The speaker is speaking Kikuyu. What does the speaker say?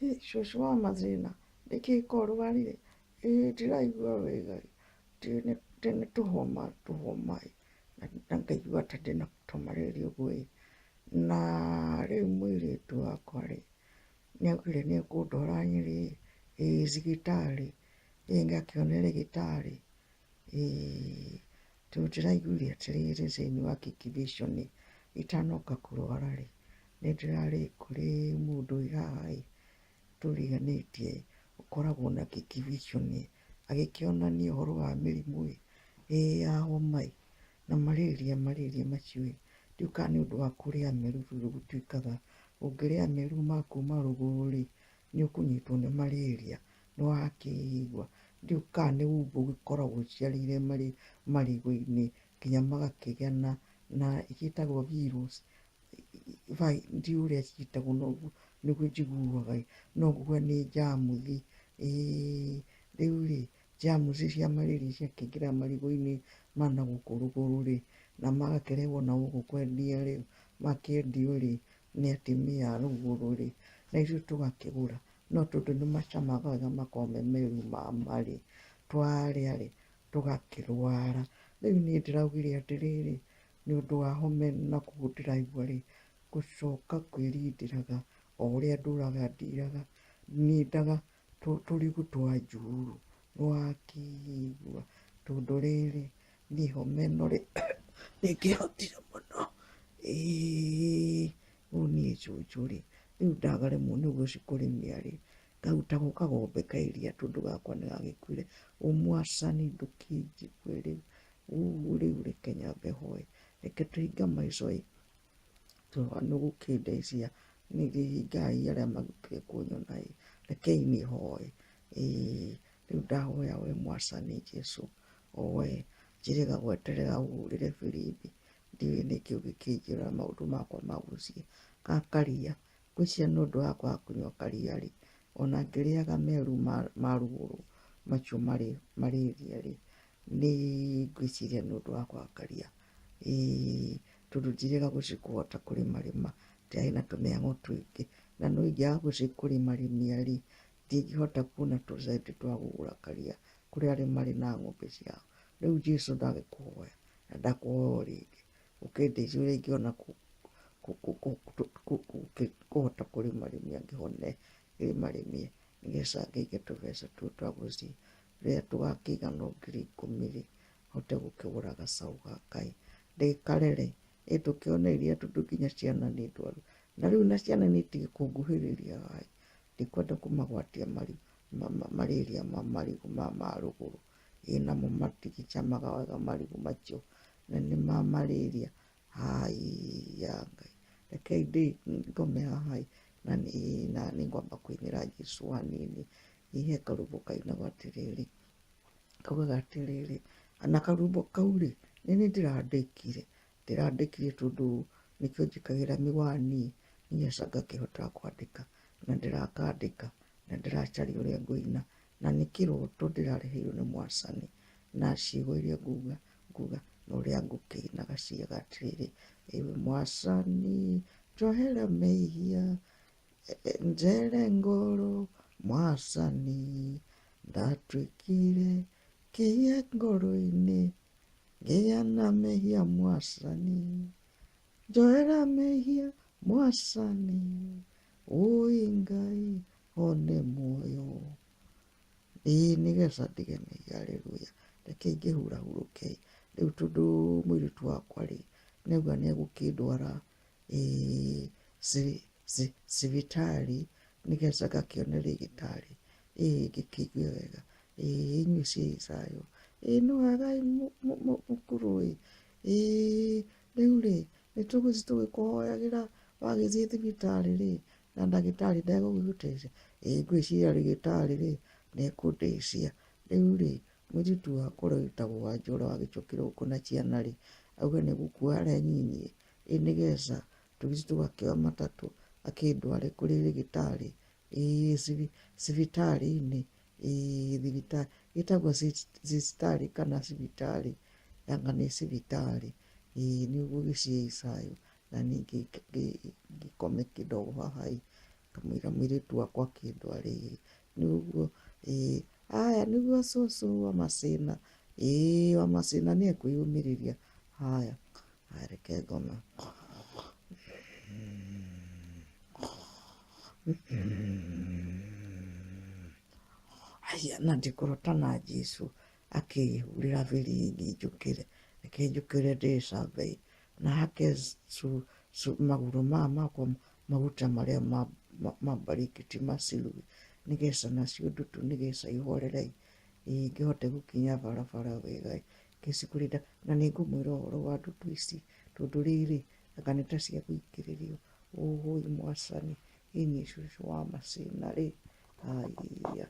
Ĩ cũcũ wa mathĩna, nĩkĩ ko ũrwarire? Ĩ ndiraigua wega ĩ, ndĩna tũhoma tũhoma ĩ, na ngaigua ta ndĩna tũmarĩria ũguo ĩ. Na rĩu mũirĩtu wakwa rĩ, nĩ augire nĩ ekũndwara Nyĩrĩ ĩ thibitarĩ, ĩ ngakĩone ndagĩtarĩ. Ĩ tondũ ndĩraiguire atĩrĩrĩ thĩinĩ wa Kiki Vision itanoka kũrwara rĩ, nĩ ndĩrarĩ kũrĩ mũndũ wĩ haha ĩ, tũriganĩtie ũkoragwo na Kiki Vision agĩkĩonania ũhoro wa mĩrimũ ĩ, ĩ ya homa ĩ, na malaria malaria macio ĩ, ndiũĩ kana nĩ ũndũ wa kũrĩa meru tondũ gũtuĩkaga ũngĩrĩa meru ma kuma rũgũrũ rĩ, nĩ ũkũnyitwo nĩ malaria, nĩ wakĩigua? Ndiũĩ kana nĩ umbu ũgĩkoragwo ũciarĩire marigũ-inĩ nginya magakĩgĩa na na ciĩtagwo virus, ndiũĩ ũrĩa ciĩtagwo no nĩguo njiguaga ĩ, no nguga nĩ njamuthi, ĩĩ rĩu rĩ, njamuthi cia malaria ciakĩingĩra marigũ-inĩ ma nagũkũ rũgũrũ rĩ, na magakĩrehwo na gũkũ kwendia rĩ, makĩendio rĩ, nĩ atumia a rũgũrũ rĩ, na ithuĩ tũgakĩgũra, no tondũ nĩ macamaga wega makoragwo me meru ma ma rĩ, twarĩa rĩ, tũgakĩrwara. Rĩu niĩ ndĩraugire atĩrĩrĩ, nĩ ũndũ wa homa ĩno na koguo ndĩraigua rĩ, ngũcoka kwĩrindĩraga o ũrĩa ndũraga ndiraga, nindaga tũrigũ twa njuru, nĩwakĩigua? Tondũ rĩrĩ, niĩ homa ĩno rĩ, ndĩngĩhotire mũno, ĩĩ rĩu niĩ cũcũ rĩ, rĩu ndagaremwo nĩ gũcikũrĩmia rĩ, ngarutagwo kagombe ka iria tondũ gakwa nĩgagĩkuire, ũmwacani ndũkĩnjigue rĩu, rĩu reke nyambe hoe, reke tũhinge maico ĩ, tondũ nĩũgũkĩndeithia, niĩ ngĩhingai arĩa magĩũkire kũnyona ĩ, rekei niĩ hoe, ĩĩ rĩu ndahoya we mwacani Jesũ, o we njĩrĩga gweterera ũhũrĩre birimbi, ndiũĩ nĩkĩ ũngĩkĩnjĩra maũndũ makwa ma mũciĩ, gakaria, ngwĩciria nĩ ũndũ wa kwaga kũnyua karia rĩ, ona ngĩrĩaga meru ma rũgũrũ macio marĩ malaria rĩ, nĩ ngwĩciria nĩ ũndũ wa kwaga karia, ĩĩ tondũ njirĩga gũcikũhota kũrĩmarĩma, ndĩrarĩ na tũmĩhang'o tũingĩ, na no ingĩaga gũcikũrĩmarĩmia rĩ, ndingĩhota kuona tũcenti twa kũgũra karia kũrĩ arĩa marĩ na ng'ombe ciao. Rĩu Jesũ ndagĩkũhoya na ndakũhoya o rĩngĩ, ũkĩndeithie ũrĩa ingĩona kũhota kũrĩmarĩmia ngĩhone ngĩrĩmarĩmie nĩgetha ngĩige tũbeca tũu twa gũthiĩ rĩrĩa tũgakĩigana o 10,000 rĩ, hote gũkĩgũra gacaũ gaka ĩ, ndĩkarere, ĩ tũkĩone iria tondũ nginya ciana nĩ ndwaru. Na rĩu na ciana nĩ itige kũnguhĩrĩria ĩ, ndikwenda kũmagwatia malaria ma marigũ ma rũgũrũ, ĩ namo matigĩcamaga wega marigũ macio, na nĩ ma malaria, haiya Ngai, rekei ngome haha ĩ, na nĩ ngwamba kũinĩra Jesũ hanini, ĩ he karwĩmbo kainagwo atĩrĩrĩ, kaugaga atĩrĩrĩ, na karwĩmbo kau rĩ, nĩ niĩ ndĩrandĩkire, ndĩrandĩkire tondũ nĩkĩo njĩkagĩra mĩwani nĩgetha ngakĩhota kwandĩka, na ndĩrakandĩka na ndĩracaria ũrĩa ngũina, na nĩ kĩroto ndĩrareheirwo nĩ mwacani, na ciugo iria nguga, nguga na ũrĩa ngũkĩinaga ciugaga atĩrĩrĩ, ewe mwacani njohera mehia, nzere ngoro mwacani, ndatuĩkire kĩhia ngoro-inĩ, ngĩgĩa na mehia mwacani, njohera mehia mwacani, ũi Ngai hone muoyo. Ĩĩ nĩgetha ndige mehia haleluya, reke ngĩhurahurũke rĩu tondũ mũirĩtu wakwa rĩ, nĩauga nĩegũkĩndwara thibitarĩ nĩgetha ngakĩone ndagĩtarĩ, ĩĩ ngĩkĩigue wega, ĩĩ inyuĩ ciĩ thayũ, ĩĩ nĩ wega mũkũrũ ĩ, ĩĩ rĩu rĩ, nĩ tũgũthiĩ tũgĩkũhoyagĩra wagĩthiĩ thibitarĩ rĩ, na ndagĩtarĩ ndegũgĩgũteithia? Ĩĩ ngwĩciria ndagĩtarĩ rĩ, nĩ ekũndeithia. Rĩu rĩ, mũirĩtu wakwa ũrĩa wĩtagwo Wanjũ ũrĩa wagĩcokire gũkũ na ciana rĩ, auga nĩ egũkua arĩa anyinyi ĩ nĩgetha tũgĩthiĩ tũgakĩoya matatũ akĩndware kũrĩ ndagĩtarĩ, ĩĩ thibitarĩ-inĩ, ĩĩ thibitarĩ, ĩtagwo thibitarĩ kana cibitarĩ, anga nĩ cibitarĩ, ĩĩ nĩguo gĩciĩ thayũ na niĩ ngĩkome kidogo haha ĩ. Kamũira mũirĩtu wakwa akĩndwara ĩ, nĩ ũguo ĩĩ, aya nĩguo cũcũ wa Macĩna, ĩĩ wa Macĩna nĩ ekwĩyũmĩrĩria. Haya, haya reke ngome. Haya, na ndikũrota na Jesu akĩhurĩra biringi njũkĩre, reke njũkĩre ndĩcambe na hake magũrũ maya makwa maguta marĩa ma mbarikiti maciru nĩgetha nacio ndutu nĩgetha ihorere ĩ ngĩhote gũkinya barabara wega ngĩcikũrĩra na nĩngũmwĩra ũhoro wa ndutu ici tondũ rĩrĩ anga nĩ ta cia gũikĩrĩrio ũhũi mwacani ĩni cũcũ wa macina rĩ haiya.